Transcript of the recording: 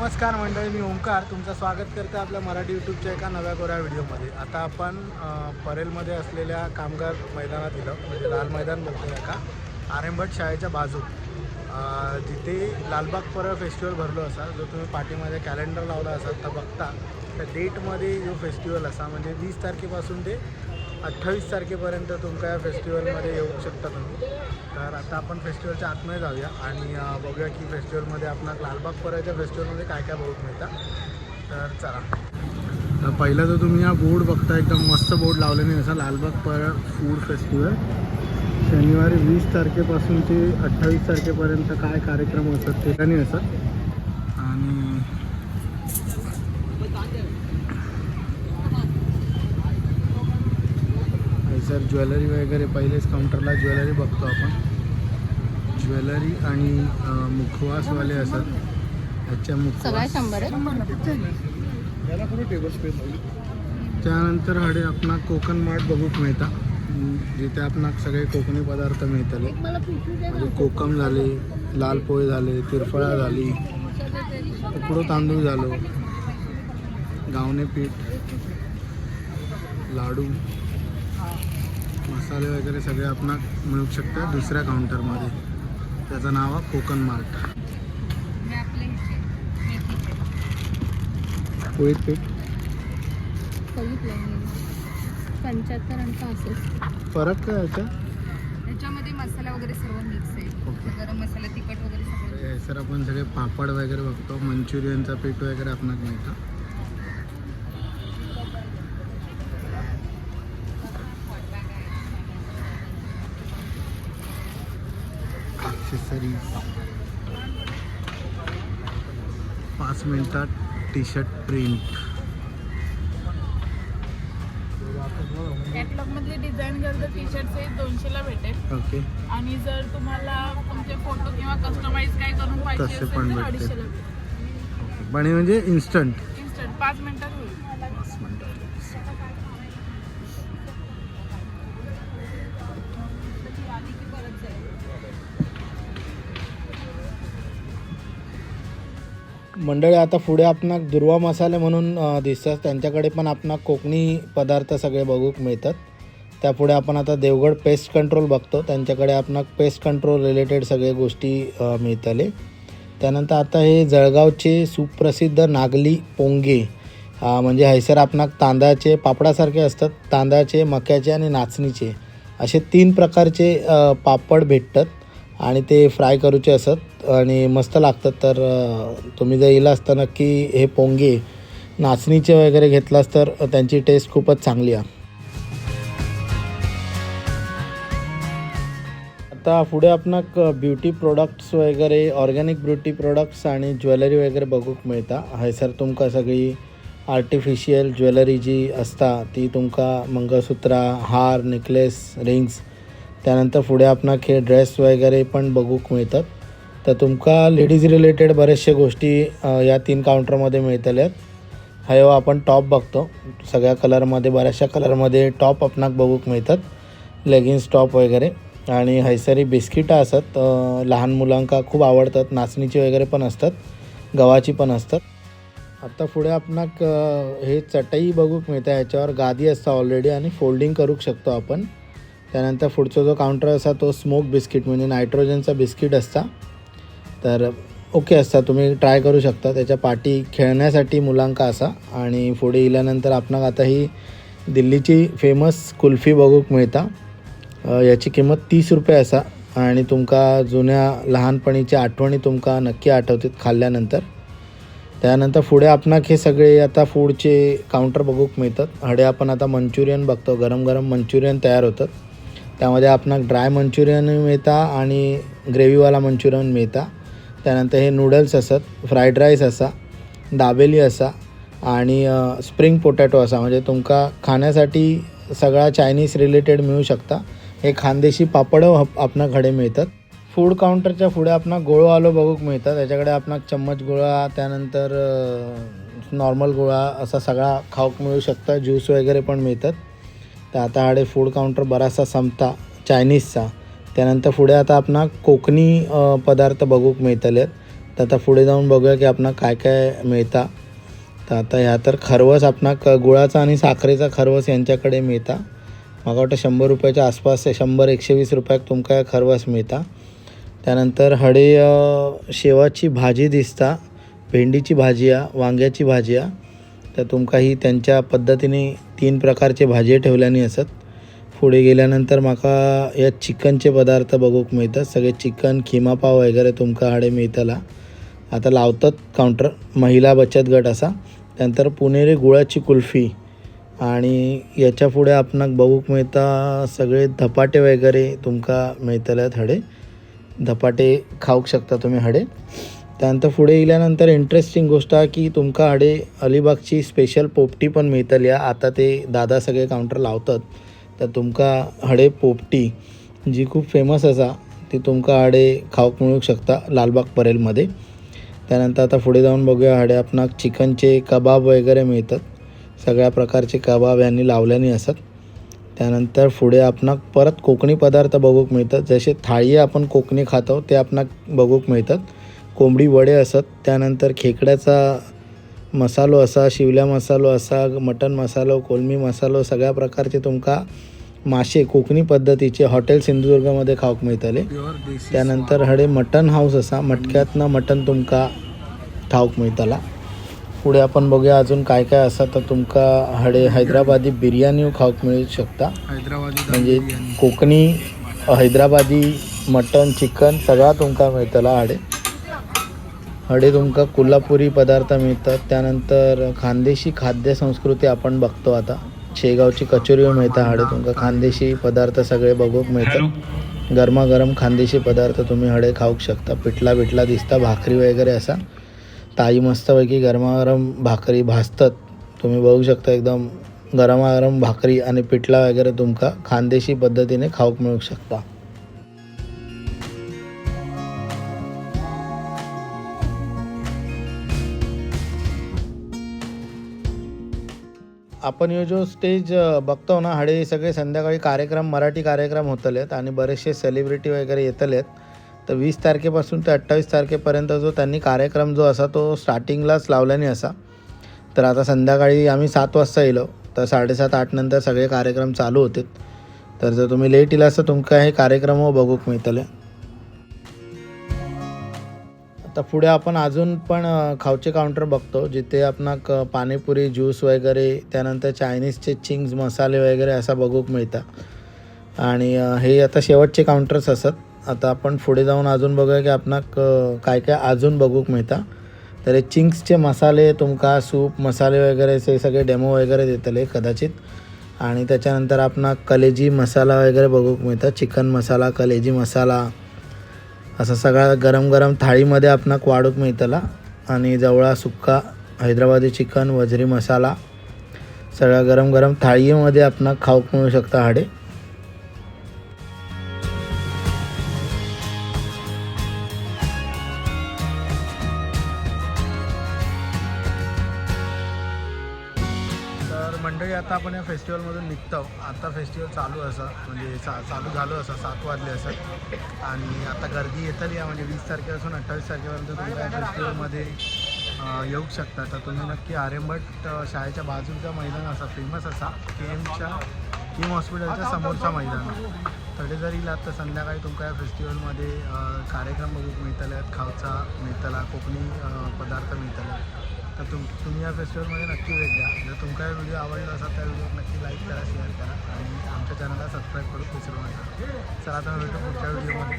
नमस्कार मंडळी, मी ओंकार तुमचं स्वागत करते आपल्या मराठी यूट्यूबच्या एका नव्या कोऱ्या व्हिडिओमध्ये. आता आपण परेलमध्ये असलेल्या कामगार मैदानात दिलं, म्हणजे लाल मैदान बोलतो एका आर्यभट्ट शाळेच्या बाजूत, जिथे लालबाग परळ फेस्टिवल भरलो असा. जो तुम्ही पाठीमध्ये कॅलेंडर लावला असाल तर बघता त्या डेटमध्ये जो फेस्टिवल असा, म्हणजे 20 तारखेपासून ते 28 तारखेपर्यंत तुमका या फेस्टिवलमध्ये येऊ शकता तुम्ही. तर आता आपण फेस्टिवलच्या आतमध्ये जाऊया आणि बघूया की फेस्टिवलमध्ये आपणाक लालबाग परळच्या फेस्टिवलमध्ये काय काय बघू मिळतं. तर चला, तर पहिलं तर तुम्ही हा बोर्ड बघता, एकदम मस्त बोर्ड लावलेला असा लालबाग परळ फूड फेस्टिवल. शनिवारी 20 तारखेपासून ते 28 तारखेपर्यंत काय कार्यक्रम असतात ते नाही असत. आणि सर ज्वेलरी वगैरे, पहिलेच काउंटरला ज्वेलरी बघतो आपण. ज्वेलरी आणि मुखवासवाले असतात ह्याच्या सगळ्या मुखवास. 100 आहे. त्यानंतर हडे आपणा कोकण मार्ट बघूक मिळता, जिथे आपणाक सगळे कोकणी पदार्थ मिळतले, म्हणजे कोकम झाले, लाल पोहे झाले, तिरफळा झाली, उकडो तांदूळ झालो, गावणे पीठ, लाडू, मसाले वगैरे सगळे आपणाक मिळू शकतात दुसऱ्या काउंटरमध्ये. त्याचं नाव आहे कोकण मार्ट. पोळीत पीठ. बघितलं मी, 75 आणि 65. फरक काय याचा? त्याच्यामध्ये मसाला वगैरे सर्व मिक्स आहे. ओके. गरम मसाला, तिखट वगैरे सगळं. हे सर आपण सगळे पापड वगैरे बघतो, मंचुरियनचा पीठ वगैरे आपणाक मिळतं. ॲक्सेसरीज, 5 मिनिटात टी शर्ट प्रिंट. कॅटलॉग मधली डिझाईन जर तर टी शर्ट साईज 200ला भेटेल. ओके. आणि जर तुम्हाला तुमचे फोटो किंवा कस्टमाइज काय करून पाहिजे तसे असेल पण तर भेटतील. 250ला भेटेल. पण हे म्हणजे इन्स्टंट? इन्स्टंट, 5 मिनिटात होईल. 5 मिनिटात. मंडळी, आता पुढे आपणाक दुर्वा मसाले म्हणून दिसतात. त्यांच्याकडे पण आपणाक कोकणी पदार्थ सगळे बघूक मिळतात. त्यापुढे आपण आता देवगड पेस्ट कंट्रोल बघतो. त्यांच्याकडे आपणाक पेस्ट कंट्रोल रिलेटेड सगळे गोष्टी मिळतले. त्यानंतर आता हे जळगावचे सुप्रसिद्ध नागली पोंगे, म्हणजे हैसर आपणाक तांदळाचे पापडासारखे असतात. तांदळाचे, मक्याचे आणि नाचणीचे असे 3 प्रकारचे पापड भेटतात आणि ते फ्राय करूचे असत आणि मस्त लागतात. तर तुम्ही जर येला असता नक्की हे पोंगे नाचणीचे वगैरे घेतलास तर त्यांची टेस्ट खूपच चांगली आहे. आता पुढे आपणाक ब्युटी प्रोडक्ट्स वगैरे, ऑर्गॅनिक ब्युटी प्रोडक्ट्स आणि ज्वेलरी वगैरे बघूक मिळता. हयसर तुमका सगळी आर्टिफिशियल ज्वेलरी जी असता ती तुमका मंगळसूत्रा, हार, नेकलेस, रिंग्स. त्यानंतर पुढे आपणाक हे ड्रेस वगैरे पण बघूक मिळतात. तर तुमका लेडीज रिलेटेड बऱ्याचशा गोष्टी या 3 काउंटरमध्ये मिळतल्यात. हयो आपण टॉप बघतो, सगळ्या कलरमध्ये, बऱ्याचशा कलरमध्ये टॉप आपणाक बघूक मिळतात, लेगिन्स टॉप वगैरे. आणि हैसरी बिस्किटं असत, लहान मुलांका खूप आवडतात. नाचणीची वगैरे पण असतात, गव्हाची पण असतात. आता पुढे आपणाक हे चटई बघूक मिळते. ह्याच्यावर गादी असता ऑलरेडी आणि फोल्डिंग करू शकतो आपण. त्यानंतर पुढचा जो काउंटर असा तो स्मोक बिस्किट, म्हणजे नायट्रोजनचा बिस्किट असता. तर ओके असता, तुम्ही ट्राय करू शकता. त्याच्या पाठी खेळण्यासाठी मुलांका असा. आणि पुढे इल्यानंतर आपणाक आता ही दिल्लीची फेमस कुल्फी बघूक मिळता. याची किंमत 30 रुपये असा आणि तुमका जुन्या लहानपणीच्या आठवणी तुमका नक्की आठवतात खाल्ल्यानंतर. त्यानंतर पुढे आपणाक हे सगळे आता फूडचे काउंटर बघूक मिळतात. हडे आपण आता मंचुरियन बघतो, गरम गरम मंचुरियन तयार होतात. त्यामध्ये आपणाक ड्राय मंचुरियन मिळता आणि ग्रेव्हीवाला मंचुरियन मिळता. त्यानंतर हे नूडल्स असत, फ्राईड राईस असा, दाबेली असा आणि स्प्रिंग पोटॅटो असा. म्हणजे तुमका खाण्यासाठी सगळा चायनीज रिलेटेड मिळू शकता. हे खानदेशी पापड आपणाकडे मिळतात. फूड काउंटरच्या पुढे आपणाक गोळो आलो बघूक मिळतात. त्याच्याकडे आपणाक चम्मच गोळा, त्यानंतर नॉर्मल गोळा असा सगळा खाऊक मिळू शकता. ज्यूस वगैरे पण मिळतात. तर आता हाडे फूड काउंटर बराचसा संपता चायनीजचा. त्यानंतर पुढे आता आपणाक कोकणी पदार्थ बघूक मिळतले. तर आता पुढे जाऊन बघूया की आपणाक काय काय मिळता. तर आता ह्या तर खरवस आपणाक गुळाचा आणि साखरेचा खरवस यांच्याकडे मिळता. म्हाका वाटतं 100 रुपयाच्या आसपास, 100-120 रुपयाक तुमका खरवस मिळता. त्यानंतर हडे शेवाची भाजी दिसता, भेंडीची भाजी आ, वांग्याची भाजी आ. तर तुमका ही त्यांच्या पद्धतीने 3 प्रकारचे भाजी ठेवल्यानी असत. पुढे गेल्यानंतर माका या चिकनचे पदार्थ बघूक मिळतात. सगळे चिकन खिमा पाव वगैरे तुमका हाडे मिळतला. आता लावतात काउंटर महिला बचत गट असा. त्यानंतर पुणेरी गुळाची कुल्फी आणि याच्या पुढे आपणाक बघूक मिळता सगळे धपाटे वगैरे तुमका मिळतले हडे. धपाटे खाऊक शकता तुम्ही हडे. त्यानंतर पुढे इल्यानंतर इंटरेस्टिंग गोष्ट हा की तुमका हडे अलिबागची स्पेशल पोपटी पण मिळतली हा. आता ते दादा सगळे काउंटर लावतात. तर तुमका हडे पोपटी जी खूप फेमस असा ती तुमका हडे खाऊक मिळू शकता लालबाग परेलमध्ये. त्यानंतर आता पुढे जाऊन बघूया हडे आपणाक चिकनचे कबाब वगैरे मिळतात. सगळ्या प्रकारचे कबाब यांनी लावल्याने असत. त्यानंतर पुढे आपणाक परत कोकणी पदार्थ बघूक मिळतात. जसे थाळी आपण कोकणी खातो ते आपणाक बघूक मिळतात. कोंबडी वडे असत. त्यानंतर खेकड्याचा मसालो असा, शिवल्या मसालो असा, मटन मसालो, कोलमी मसालो, सगळ्या प्रकारचे तुमका मासे कोकणी पद्धतीचे हॉटेल सिंधुदुर्गमध्ये खाऊक मिळतले. त्यानंतर हडे मटन हाऊस असा, मटक्यातनं मटन तुमका खाऊक मिळतला. पुढे आपण बघूया अजून काय काय असा. तर तुमका हडे हैदराबादी बिर्याणी खाऊक मिळू शकता. हैदराबादी म्हणजे कोकणी हैदराबादी मटन चिकन सगळा तुमका मिळतला हडे. हडे तुमका कोल्हापुरी पदार्थ मिळतात. त्यानंतर खानदेशी खाद्य संस्कृती आपण बघतो आता. शेगावची कचोरी मिळता हडे तुमका. खानदेशी पदार्थ सगळे बघूक मिळतात. गरमागरम खानदेशी पदार्थ तुम्ही हडे खाऊक शकता. पिठला बिटला दिसता, भाकरी वगैरे असा. ताई मस्तपैकी गरमागरम भाकरी भाजतात, तुम्ही बघू शकता. एकदम गरमागरम भाकरी आणि पिठला वगैरे तुमका खानदेशी पद्धतीने खाऊक मिळू शकता. आपण ह्यो जो स्टेज बघतो ना हाडे सगळे संध्याकाळी कार्यक्रम मराठी कार्यक्रम होतलेत आणि बरेचसे सेलिब्रिटी वगैरे येतलेत. तर 20 तारखेपासून ते 28 तारखेपर्यंत जो त्यांनी कार्यक्रम जो असा तो स्टार्टिंगलाच लावल्याने असा. तर आता संध्याकाळी आम्ही 7 वाजता येलो तर 7:30-8 नंतर सगळे कार्यक्रम चालू होते. तर जर तुम्ही लेट येला तर तुमका हे कार्यक्रम बघूक मिळतले. आता पुढे आपण अजून पण खावचे काउंटर बघतो जिथे आपणाक पाणीपुरी ज्यूस वगैरे, त्यानंतर चायनीजचे चिंग्स मसाले वगैरे असा बघूक मिळता. आणि हे आता शेवटचे काउंटर्स असत. आता आपण पुढे जाऊन अजून बघूया की आपणाक काय काय अजून बघूक मिळता. तर हे चिंग्सचे मसाले तुमका सूप मसाले वगैरे हे सगळे डेमो वगैरे देतले कदाचित. आणि त्याच्यानंतर आपणाक कलेजी मसाला वगैरे बघूक मिळता. चिकन मसाला, कलेजी मसाला असा सगळा गरम गरम थाळीमध्ये आपणाक वाढूक मिळतला. आणि जवळा सुक्का हैदराबादी चिकन, वजरी मसाला सगळा गरम गरम थाळीमध्ये आपणाक खाऊक मिळू शकता हाडे. तर मंडळी आता आपण या फेस्टिवलमधून निघतो. आता फेस्टिवल चालू असा, म्हणजे चालू झालं असं, 7 वाजले असं. आणि आता गर्दी येतली आहे, म्हणजे 20 तारखेपासून 28 तारखेपर्यंत तुम्ही या फेस्टिवलमध्ये येऊ शकता. तर तुम्ही नक्की आर्यभट्ट शाळेच्या बाजूचा मैदान असा फेमस असा केम हॉस्पिटलच्या समोरचा मैदान तडे जर इलात तर संध्याकाळी तुमका या फेस्टिवलमध्ये कार्यक्रम बघूक मिळतले, खावचा मिळतला, कोकणी पदार्थ मिळतले. तर तुम्ही या फेस्टिवलमध्ये नक्की भेट द्या. जर तुमका हा व्हिडिओ आवडला असेल तर व्हिडिओ नक्की लाईक करा, शेअर करा आणि आमच्या चॅनलला सबस्क्राईब करू विसरू नका. चला आता भेटू पुढच्या व्हिडिओमध्ये.